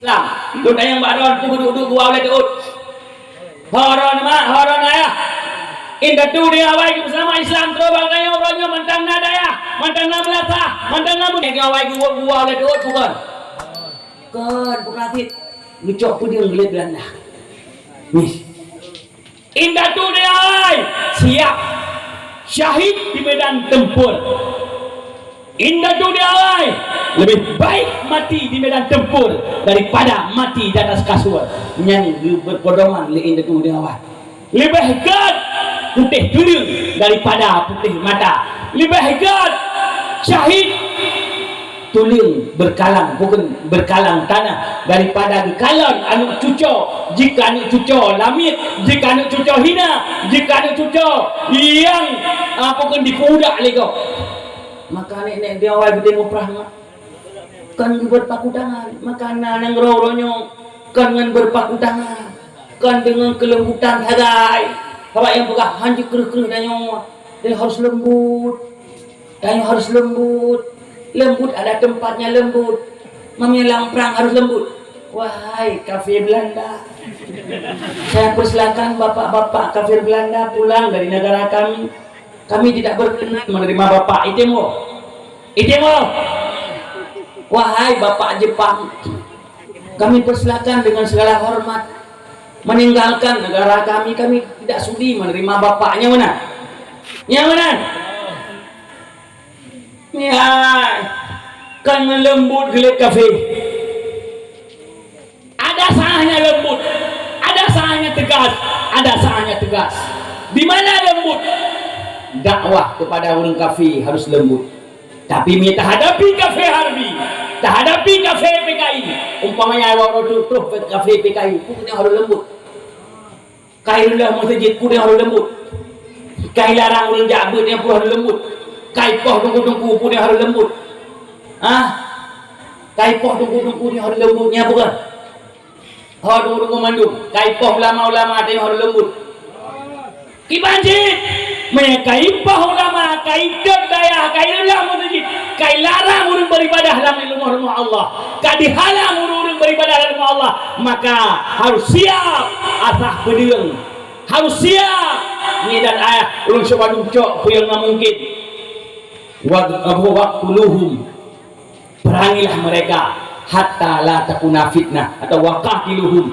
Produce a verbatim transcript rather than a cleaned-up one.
Islam. Lôn tanyong bak droe, peue duek-duek gua ulèe teuôt. Ho droe mak, ho droe ayah. Indatu di awai keu beusama Islam, troh bak tanyoe uroe nyoe mantong na dayah, mantong na meulasah, mantong na bu-, di awai gua, gua ulèe teuôt bukan? Kon, bukan cit. Geucok peudeueng geulet Belanda. Nih. Indatu di awai siap syahid di medan tempur. Indatu di awai lebih baik mati di medan tempur daripada mati di atas kasur. Nyan geupedoman lé indatu di awai. Leubeh gèt putéh tuleueng daripada putéh mata. Leubeh gèt syahid tuleueng beukalang, bukan beukalang tanah, daripada geukalon aneuk cuco, jika aneuk cuco lamiet, jika aneuk cuco hina, jika aneuk cuco nyang, ah, bukan dipeuudak lé gob. Maka nek-nek di awai geutanyoe muprah mak. Kon geubeut paku tangan, maka na nanggroe uroe nyoe kon ngon beurpaku tangan, kon deungon keulembutan sagai. Sabab nyang peugah hanjeuet kreueh-kreueh tanyoe, tanyoe harus lembut. Tanyoe harus lembut. Lembut ada tempatnya lembut. Meunyoe lam prang harus lembut. Wahai kafir Belanda, saya persilakan bapak-bapak kafir Belanda pulang dari negara kami. Kami tidak berkenan menerima bapak. Item woe. Item woe. Wahai bapak Jepang, kami persilakan dengan segala hormat meninggalkan negara kami. Kami tidak sudi menerima bapak. Nyang mana? Nyang mana? Ya, kan lembut geulet kafé. Ada saatnya lembut, ada saatnya tegas, ada saatnya tegas. Di mana lembut? Dakwah kepada orang kafir harus lembut. Tapi meunyoe tahadapi kafir harbi, tahadapi kafir P K I, umpamanya awak roh tu, tu kafir P K I, pun harus lembut. Kai reuloh meuseujid, pun harus lembut. Kai larang ureueng jak beuet, pun harus lembut. Kai poh teungku-teungku, pun harus lembut. Ah, kai poh teungku-teungku, harus lembut. Nyan bukan? Ho teungku-teungku mandum, kai poh ulama-ulama teuh harus lembut. Kiban cit, meunyoe kai poh ulama, kai dot dayah, kai reuloh meuseujid, kai larang ureueng beribadah lam rumoh-rumoh Allah, ka dihalang ureueng-ureueng beribadah lam rumoh Allah, maka harus siap asah peudeueng. Harus siap. Ngieng dan ayah, ulôn syok bandum cok peue nyang na mungkin. Wa, wa qatuluhum. Perangilah mereka hatta la takuna fitnah atau wa qatiluhum